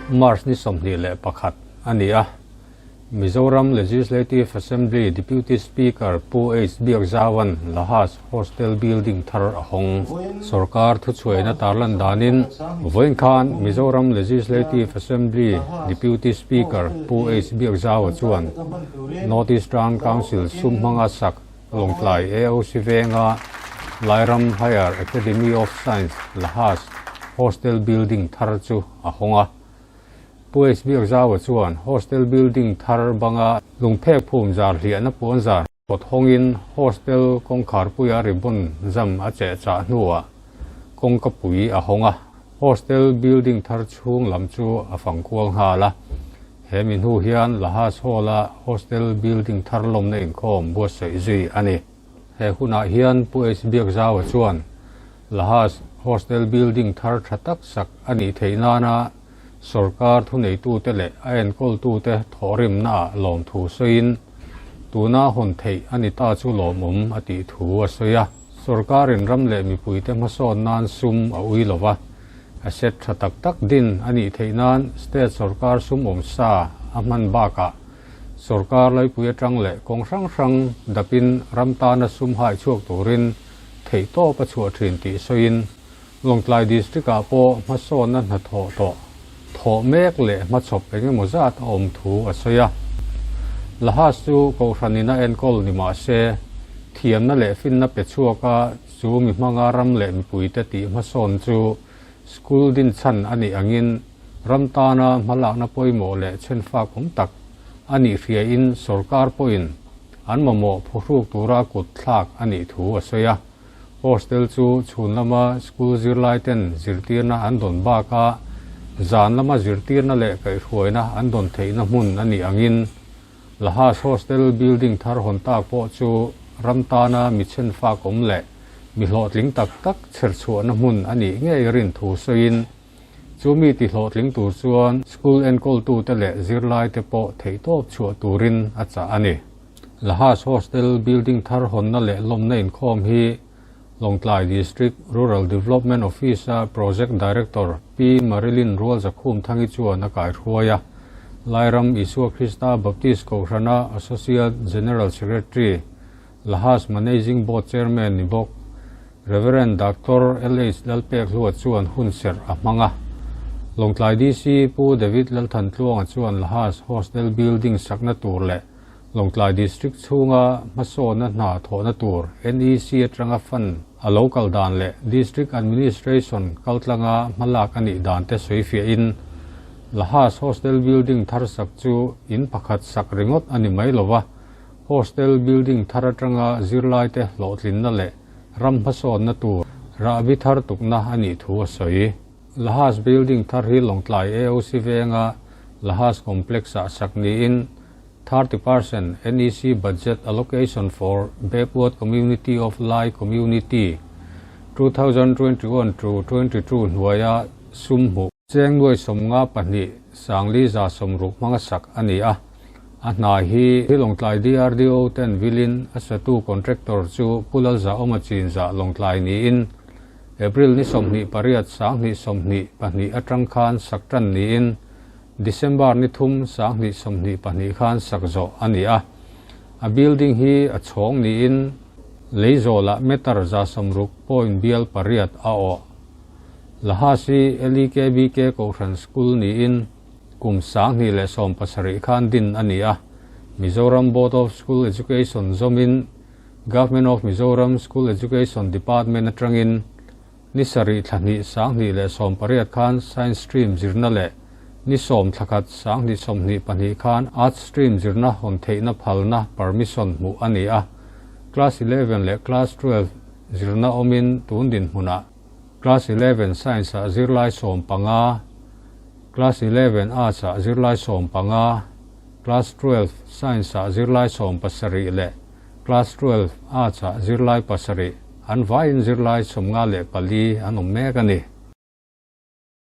March ni 21 a ni a. Mizoram Legislative Assembly Deputy Speaker Pu H Biakzaua'n Lahas Hostel Building thar a hawng. Sorkar thuchhuaina tarlan danin vawiin khan Mizoram Legislative Assembly Deputy Speaker Pu H Biakzaua chuan North Eastern Council sum hmanga sak Lawngtlai AOC venga Lairam Higher Academy of Science, Lahas, Hostel Building thar chu a hawng a. Pu H Biakzaua chuan Hostel Building thar banga lungphek phum zar hliahna puan zar pawt hawngin Hostel kawngkharpuia ribbon zam a cheh chah hnuah kawngkapui a hawng a. Hostel building thar chhung lam chu a fang kual nghal a. He mi hnu hian Lahas Hall-a hostel building thar lawmna inkhawm buatsaih zui a ni. He hunah hian Pu H Biakzaua chuan Lahas hostel building thar tha tak sak a nih theih nana sorkar thuneitute leh a enkawltute thawhrimnaah lawmthu sawiin tuna hawn theih a ni ta chu lawmawm a tih thu a sawi a. Sorkarin ram leh mipuite hmasawn nan sum a ui lo va, asset tha tak tak din a nih theih nan state sorkar sum awm sa a hman bakah sorkar laipui atang leh kawng hrang hrang dapin ram tana sum hai chhuak turin theihtawp a chhuah thin tih sawiin Lawngtlai District-ah pawh hmasawnna hnathawh tawh thawh mek leh hmachhawp eng emaw zat a awm thu a sawi a. Lahas chu Kohhranin a enkawl ni mah se, thiamna leh finna pe chhuaka chu mi hmanga ram leh mipuite tih hmasawn chu school dinchhan a nih angin ram tana hmalakna pawimawh leh chhenfak awm tak a nih hriain sorkar pawhin an mamawh phuhruk tura kut thlak a nih thu a sawi a. Hostel chu chhun lama school zirlaiten zirtirna an dawn bakah zan lama zirtirna leh kaihhruaina an dawn theihna hmun a nih angin Lahas Hostel building thar hawn tak pawh chu ram tana mi chhenfak awm leh mi hlawhtling tak tak chherchhuahna hmun a nih ngei rin thu sawiin chu mi ti hlawhtling tur chuan school enkawltute leh zirlaite pawh theihtawp chhuah turin a chah a ni. Lahas Hostel building thar hawnna leh lawmna inkhawm hi Lawngtlai District Rural Development Office-a Project Director Pi Marilyn Rualzakhumthangi chuan a kaihruai a. Lairam Isua Krista Baptist Kohhrana Associate General Secretary, Lahas Managing Board Chairman ni bawk Rev. Doctor LH Lalpekhlua chuan hun serh a hmang a. Lawngtlai DC Pu David Lalthantluanga chuan Lahas Hostel building sakna tur leh Lawngtlai District chhunga hmasawnna hna thawhna tur NEC atanga fund a lo kal dan leh District Administration kaltlanga hmalak a nih dan te sawifiahin Lahas Hostel Building thar sak chu in pakhat sak ringawt a ni mai lova, Hostel Building thar atanga zirlaite hlawhtlinna leh ram hmasawnna tur rahbi thar tukna a nih thu a sawi. Lahas Building thar hi Lawngtlai AOC venga Lahas Complex-ah sak niin 30% NEC budget allocation for backward community of Lai community 2021 to 22 hnuaia sum hmuh. Cheng nuai 52 sangli za sawmruk hmanga sak a ni a, a hna hi Lawngtlai DRDO ten vilin a satu contractor chu Pu Lalzahawma Chinzah Lawngtlai niin April ni 28 2022 atang khan sak tan niin December ni 3 2022 khan sak zawh a ni a. A building hi a chhawng niin leizawlah meter 160 point bial pariat a awh. Lahasi LEKBK Kohhran School niin kum 2017 khan din a ni a. Mizoram Board of School Education zawmin Government of Mizoram School Education Department atangin Ni 7 thla 2 2018 khan Science Stream zirna leh ni 10 thla 1 2022 khan Arts Stream zirna hawn theihna phalna permission hmuh a ni a. Class 11 leh Class 12 zirna awmin tun dinhmunah Class 11 Science-ah zirlai 15, Class 11 Arts-ah zirlai 15, Class 12 Science-ah zirlai 17 leh Class 12 Arts-ah zirlai 7 an vaiin zirlai 54 an awm mek a ni.